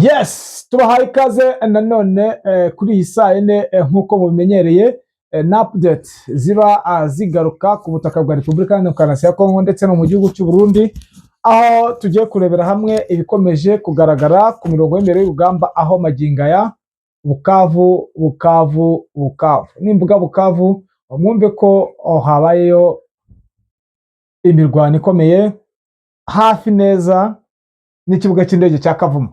Yes, tubahaye ikaze nanone kuri iyi saa yine nk'uko mubimenyereye, na update ziba zigaruka ku butaka bwa Repubulika ya Demokarasi ya Kongo ndetse no mu gihugu cy'u Burundi, aho tugiye kurebera hamwe ibikomeje kugaragara ku mirongo y'imbere y'urugamba, aho magingo aya Bukavu, Bukavu, Bukavu, nimvuga Bukavu mwumve ko habayeyo imirwano ikomeye hafi neza n'ikibuga cy'indege cya Kavumu.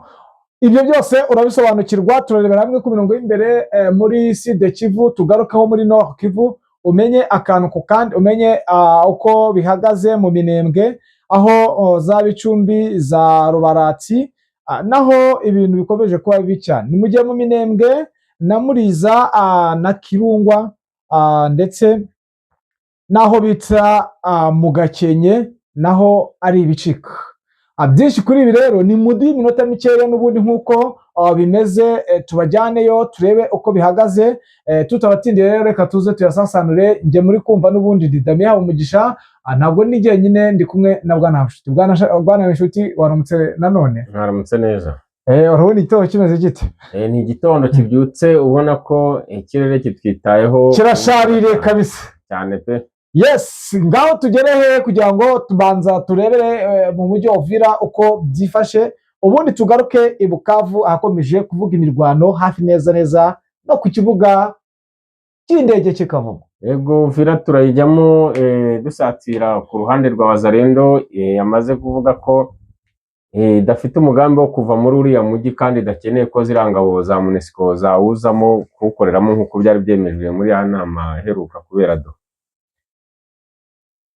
Ibyo byose urabisobanukirwa. Turarebera hamwe ku mirongo y'imbere muri Sud Kivu, tugarukeho muri Nord Kivu, umenye akantu ku kandi, umenye uko bihagaze mu Minembwe, aho za Bicumbi, za Rubaratsi, naho ibintu bikomeje kuba bibi cyane. Ni mu gihe mu Minembwe na Muriza na Kirungwa, ndetse n'aho bita mu Gakenke naho ari ibicika. Byinshi kuri ibi rero ni mu minota mikeya n'ubundi nk'uko bimeze, tubajyaneyo turebe uko bihagaze. Tutabatindiye rero, reka tuze tuyasasanure. Njye muri kumva n'ubundi ndi Damien Habumugisha, ntabwo ndi jyenyine, ndi kumwe na Bwana Habinshuti. Bwana Habinshuti, waramutse nanone. Mwaramutse neza. Urabona igitondo kimeze gite? Ni igitondo kibyutse ubona ko ikirere kitwitayeho. Kirashaririye kabisa. Cyane pe. Yes, ngaho tugere he kugira ngo tubanza turebere mu mujyi wa Uvira uko byifashe, ubundi tugaruke i Bukavu ahakomeje kuvuga imirwano hafi neza neza no ku kibuga cy'indege cy'i Kavumu. Yego, Uvira turayijyamo dusatira ku ruhande rwa Wazalendo yamaze kuvuga ko idafite umugambi wo kuva muri uriya mujyi kandi idakeneye ko ziriya ngabo za MONUSCO zawuzamo kuwukoreramo nk'uko byari byemejwe muri ya nama iheruka kubera Doha.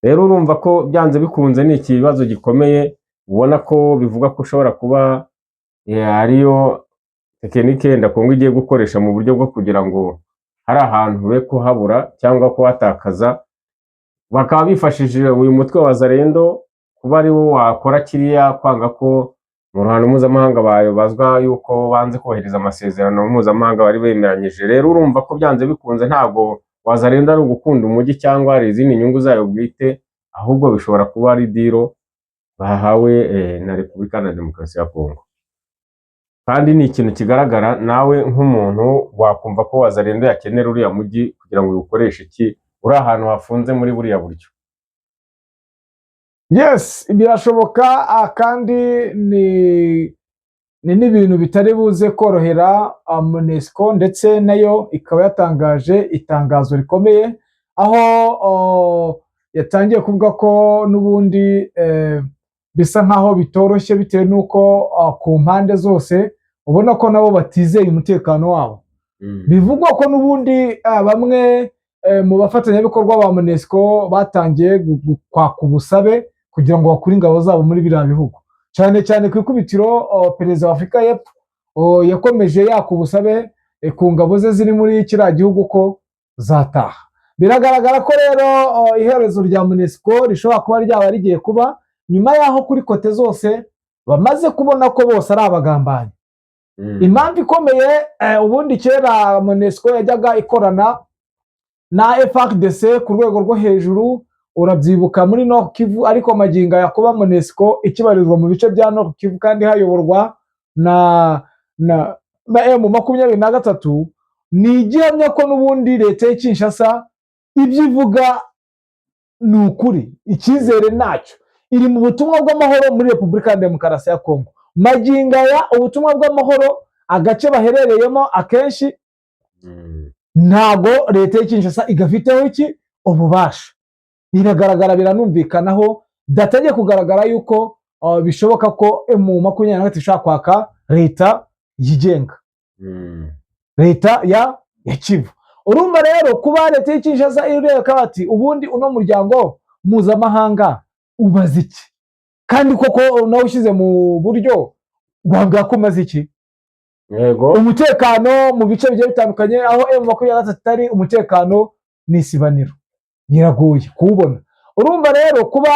Rero urumva ko byanze bikunze ni ikibazo gikomeye, ubona ko bivuga ko ushobora kuba ariyo technique yenda Kongo igiye gukoresha mu buryo bwo kugira ngo hari ahantu be kuhabura cyangwa kuhatakaza, bakaba bifashishije uyu mutwe wa Wazalendo kuba ari wo wakora kiriya, kwanga ko mu ruhando mpuzamahanga bazwa yuko banze kubahiriza amasezerano mpuzamahanga bari bemeranyije. Rero urumva ko byanze bikunze ntabwo Wazalendo ari ugukunda umujyi cyangwa hari izindi nyungu zayo bwite, ahubwo bishobora kuba ari deal bahawe na Repubulika na Demokarasi ya Kongo. Kandi ni ikintu kigaragara, nawe nk'umuntu wakumva ko Wazalendo yakenera uriya mujyi kugira ngo uwukoreshe iki, uri ahantu hafunze muri buriya buryo. Yes, birashoboka, kandi ni n'ibintu bitari buze korohera MONUSCO, ndetse nayo ikaba yatangaje itangazo rikomeye aho yatangiye kuvuga ko n'ubundi bisa nkaho bitoroshye, bitewe n'uko ku mpande zose ubona ko nabo batizeye umutekano wabo. Bivugwa ko n'ubundi bamwe mu bafatanyabikorwa ba MONUSCO batangiye kwaka ubusabe kugira ngo bakure ingabo zabo muri biriya bihugu, cyane cyane ku ikubitiro perezida wa Afurika y'Epfo yakomeje yaka ubusabe ku ngabo ze ziri muri kiriya gihugu ko zataha. Biragaragara ko rero iherezo rya MONUSCO rishobora kuba ryaba rigiye kuba nyuma y'aho kuri côté zose bamaze kubona ko bose ari abagambanyi. Impamvu ikomeye, ubundi kera MONUSCO yajyaga ikorana na FARDC ku rwego rwo hejuru, urabyibuka muri Nord Kivu, ariko magingo aya kuba MONUSCO ikibarizwa mu bice bya Nord Kivu kandi hayoborwa na M23, ni igihamya ko n'ubundi leta y'i Kinshasa ibyo ivuga ni ukuri, icyizere ntacyo. Iri mu butumwa bw'amahoro muri Repubulika ya Demokarasi ya Kongo. Magingo aya ubutumwa bw'amahoro, agace baherereyemo akenshi ntago leta y'i Kinshasa igafiteho iki ububasha. Biragaragara, biranumvikanaho, byatangiye kugaragara yuko bishoboka ko M23 ishobora kwaka leta yigenga, leta ya Kivu. Urumva rero kuba leta y'i Kinshasa ireba bati ubundi uno muryango mpuzamahanga umaze iki, kandi koko nawe ushyize mu buryo wabwira ko umaze iki? Umutekano mu bice bigiye bitandukanye aho M23 itari, umutekano ni isibaniro, biragoye kuwubona. Urumva rero kuba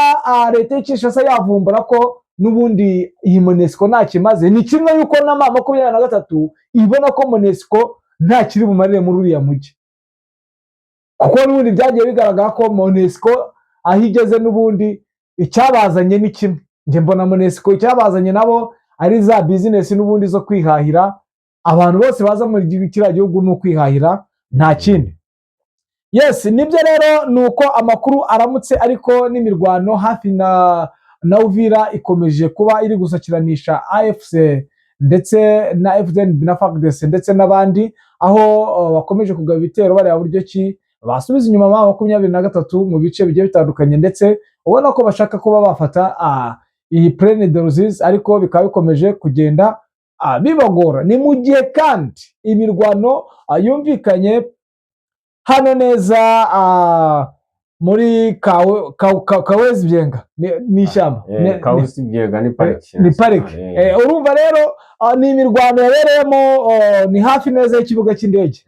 leta y'i Kinshasa yavumbura ko n'ubundi iyi MONUSCO nta kimaze, ni kimwe yuko na M23 ibona ko MONUSCO nta kiri bumarire muri uriya mujyi, kuko n'ubundi byagiye bigaragara ko MONUSCO aho igeze n'ubundi icyabazanye ni kimwe. Njye mbona MONUSCO icyabazanye nabo ari za bizinesi n'ubundi zo kwihahira. Abantu bose baza muri kiriya gihugu ni ukwihahira, nta kindi. Yes, nibyo rero, ni uko amakuru aramutse, ariko n'imirwano hafi na Uvira ikomeje kuba iri gusakiranisha AFC ndetse na FDNB na FARDC ndetse n'abandi, aho bakomeje kugaba ibitero bareba buryo ki basubiza inyuma M23 mu bice bigiye bitandukanye, ndetse ubona ko bashaka kuba bafata iyi Plaine de Ruzizi, ariko bikaba bikomeje kugenda bibagora. Ni mu gihe kandi imirwano yumvikanye hano neza muri Kawezi Byenga, ni ishyamba. Kawusi Byega ni pariki. Ni parike. Urumva rero ni imirwano yabereyemo, ni hafi neza y'ikibuga cy'indege.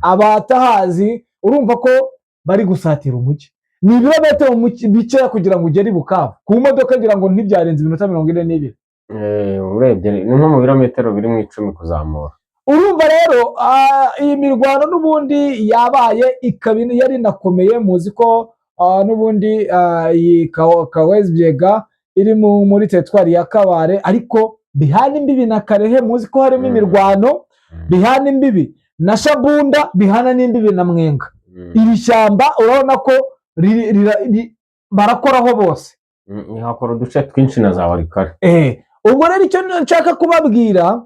Abatahazi urumva ko bari gusatira umujyi, ni ibirometero bikeya kugira ngo ugere i Bukavu ku modoka, ngira ngo ntibyarenze iminota 42. Urebye ni nko mu birometero biri mu 10 kuzamura. Urumva rero iyi mirwano n'ubundi yabaye, ikaba yari inakomeye. Muzi ko n'ubundi iyi Kawezi Byega iri muri teritwari ya Kabare, ariko bihana imbibi na Karehe, muzi ko harimo imirwano, bihana imbibi na Shabunda, bihana n'imbibi na Mwenga. Iri shyamba urabona ko barakoraho bose. Hakora uduce twinshi na za Warikare. Ubwo rero icyo nshaka kubabwira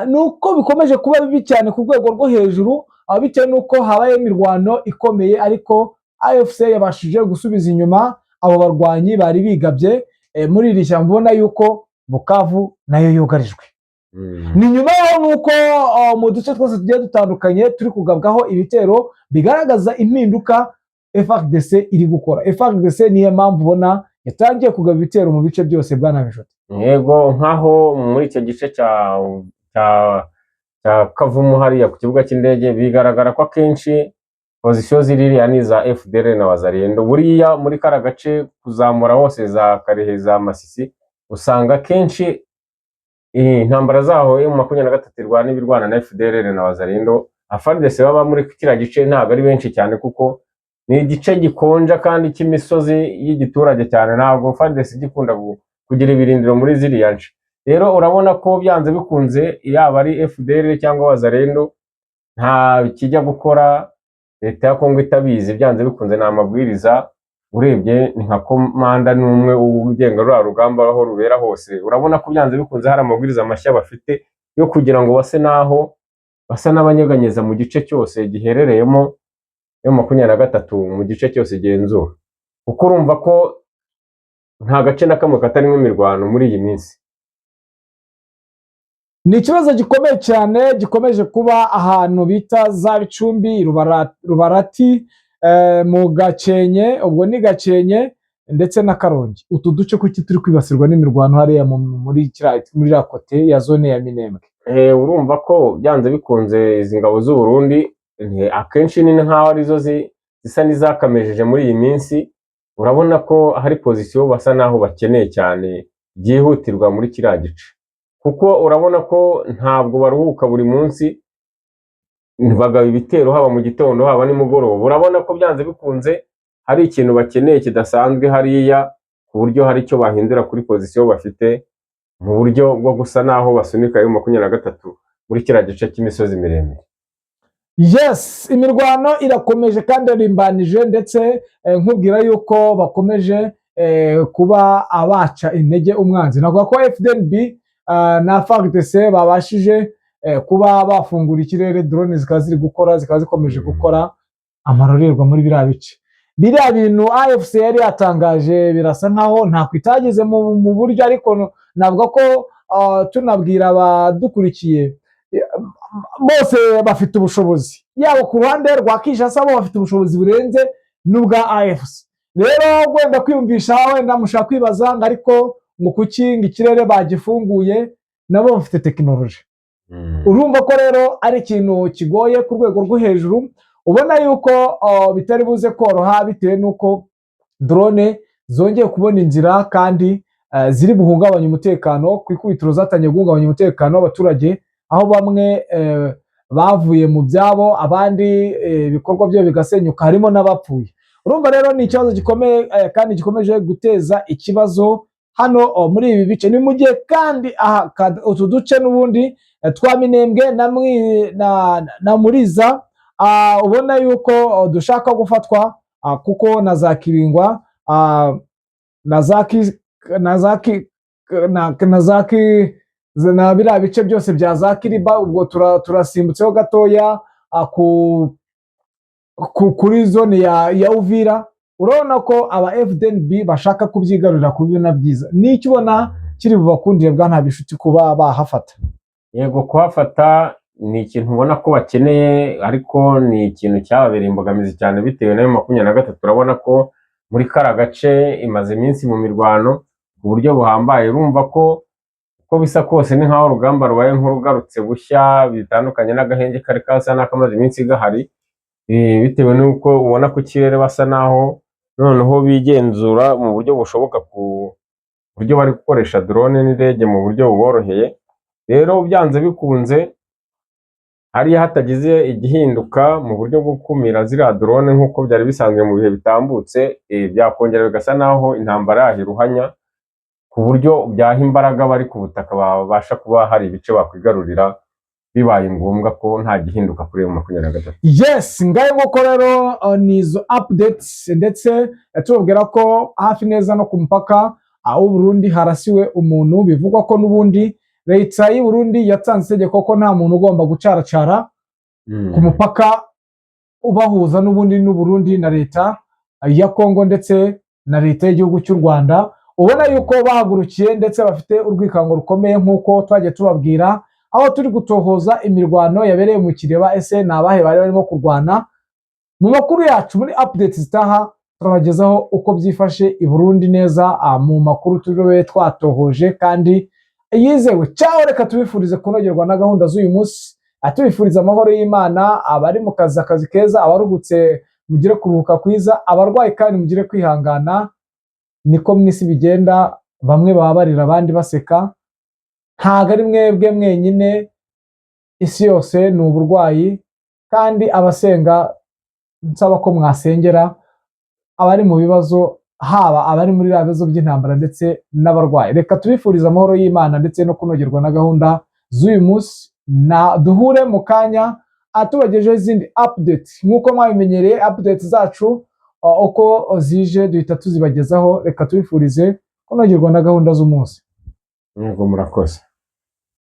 ni uko bikomeje kuba bibi cyane ku rwego rwo hejuru, bitewe n'uko habaye imirwano ikomeye, ariko AFC yabashije gusubiza inyuma abo barwanyi bari bigabye muri iri shyamba. Ubona yuko Bukavu nayo yugarijwe. Ni nyuma yaho nuko mu duce twose tugiye dutandukanye turi kugabwaho ibitero bigaragaza impinduka FARDC iri gukora. FARDC niyo mpamvu ubona yatangiye kugaba ibitero mu bice byose, bwana Bijote. Yego, nkaho muri icyo gice cya Kavumu hariya ku kibuga cy'indege, bigaragara ko akenshi position ziriya ni iza FDLR na Wazalendo. Buriya muri kara gace kuzamura hose za Karehe, za Masisi, usanga akenshi intambara zaho M23 irwana ibirwana na FDLR na Wazalendo. FARDC baba muri kiriya gice ntabwo ari benshi cyane, kuko ni igice gikonja kandi cy'imisozi y'igiturage cyane. Ntabwo FARDC igikunda kugira ibirindiro muri ziriya nce. Rero urabona ko byanze bikunze, yaba ari FDLR cyangwa Wazalendo, nta kijya gukora leta ya Kongo itabizi. Byanze bikunze ni amabwiriza. Urebye ni nka komanda n'umwe ugenga ruriya rugamba aho rubera hose. Urabona ko byanze bikunze hari amabwiriza mashya bafite yo kugira ngo base n'aho basa n'abanyeganyeza mu gice cyose giherereyemo M23, mu gice cyose igenzura, kuko urumva ko nta gace na kamwe katarimo imirwano muri iyi minsi. Ni ikibazo gikomeye cyane gikomeje kuba ahantu bita za Bicumbi, Rubarati, mu Gakenke, ubwo ni Gakenke ndetse na Karongi. Utu duce kuki turi kwibasirwa n'imirwano hariya muri iriya côté ya zone ya Minembwe? Urumva ko byanze bikunze izi ngabo z'u Burundi akenshi ni nk'aho arizo zisa n'izakamejeje muri iyi minsi. Urabona ko hari position basa n'aho bakeneye cyane byihutirwa muri kiriya gice, kuko urabona ko ntabwo baruhuka, buri munsi bagaba ibitero, haba mu gitondo, haba nimugoroba. Urabona ko byanze bikunze hari ikintu bakeneye kidasanzwe hariya, ku buryo hari icyo bahindura kuri position bafite mu buryo bwo gusa n'aho basunika M23 muri kiriya gice cy'imisozi miremire. Yes, imirwano irakomeje kandi irimbanije, ndetse nkubwira yuko bakomeje kuba abaca intege umwanzi. Navuga ko FDNB na FARDC babashije kuba bafungura ikirere, drone zikaba ziri gukora, zikaba zikomeje gukora amarorerwa muri biriya bice. Biriya bintu AFC yari yatangaje birasa nkaho ntako itageze mu buryo, ariko navuga ko tunabwira abadukurikiye, bose bafite ubushobozi, yaba ku ruhande rwa Kinshasa bo bafite ubushobozi burenze n'ubwa AFC. Rero wenda kwiyumvisha, wenda mushaka kwibaza ngo ariko ngo kuki ngo ikirere bagifunguye? Nabo bafite tekinoloji. Urumva ko rero ari ikintu kigoye ku rwego rwo hejuru, ubona yuko bitari buze koroha, bitewe n'uko drone zongeye kubona inzira kandi ziri buhungabanya umutekano. Ku ikubitiro zatangiye guhungabanya umutekano w'abaturage, aho bamwe bavuye mu byabo, abandi ibikorwa byabo bigasenyuka, harimo n'abapfuye. Urumva rero ni ikibazo gikomeye kandi gikomeje guteza ikibazo. hano muri ibi bice. Ni mu gihe kandi aha utu duce n'ubundi twa Minembwe na Muriza, ubona yuko dushaka gufatwa, kuko na za Kiringwa, na za Ki- na za Ki- na, na za Ki- na biriya bice byose bya za Kiriba. Ubwo turasimbutseho gatoya kuri zone ya Uvira. Urabona ko aba FDNB bashaka kubyigarurira ku bibona byiza. N'icyo ubona kiri bubakundire bwa nta bishuti kuba bahafata? Yego, kuhafata ni ikintu ubona ko bakeneye, ariko ni ikintu cyababereye imbogamizi cyane bitewe na M23. Urabona ko muri kara gace imaze iminsi mu mirwano ku buryo buhambaye. Urumva ko uko bisa kose ni nk'aho urugamba rubaye nk'urugarutse bushya, bitandukanye n'agahenge kari kasa n'akamaze iminsi gahari, bitewe n'uko ubona ko ikirere basa naho noneho bigenzura mu buryo bushoboka, ku buryo bari gukoresha drone n'indege mu buryo buboroheye. Rero byanze bikunze, hariya hatagize igihinduka mu buryo bwo gukumira ziriya drone nk'uko byari bisanzwe mu bihe bitambutse, byakongera bigasa naho intambara yaho iruhanya, ku buryo byaha imbaraga bari ku butaka babasha kuba hari ibice bakwigarurira bibaye ngombwa ko nta gihinduka kuri M23. Yes, ngayo nguko rero, ni izo updates, ndetse tubabwira ko hafi neza no ku mupaka w'u Burundi harasiwe umuntu. Bivugwa ko n'ubundi leta y'u Burundi yatanze itegeko ko nta muntu ugomba gucaracara ku mupaka ubahuza n'ubundi n'u Burundi na leta ya Kongo ndetse na leta y'igihugu cy'u Rwanda. Ubona yuko bahagurukiye ndetse bafite urwikango rukomeye, nk'uko twagiye tubabwira aho turi gutohoza imirwano yabereye mu Kireba. Ese ni abahe bari barimo kurwana? Mu makuru yacu muri update zitaha turabagezaho uko byifashe i Burundi neza, mu makuru turiwe twatohoje kandi yizewe. Cyangwa reka tubifurize kunogerwa na gahunda z'uyu munsi, tubifuriza amahoro y'Imana. Abari mu kazi, akazi keza; abaruhutse, mugire kuruhuka kwiza; abarwayi kandi mugire kwihangana. Niko mu isi bigenda, bamwe baba barira abandi baseka. Ntabwo ari mwebwe mwenyine, isi yose ni uburwayi. Kandi abasenga, nsaba ko mwasengera abari mu bibazo, haba abari muri biriya bibazo by'intambara ndetse n'abarwayi. Reka tubifurize amahoro y'Imana ndetse no kunogerwa na gahunda z'uyu munsi. Na duhure mu kanya atubagejeho izindi update nk'uko mwabimenyereye. Update zacu uko zije duhita tuzibagezaho. Reka tubifurize kunogerwa na gahunda z'umunsi. Yego, murakoze.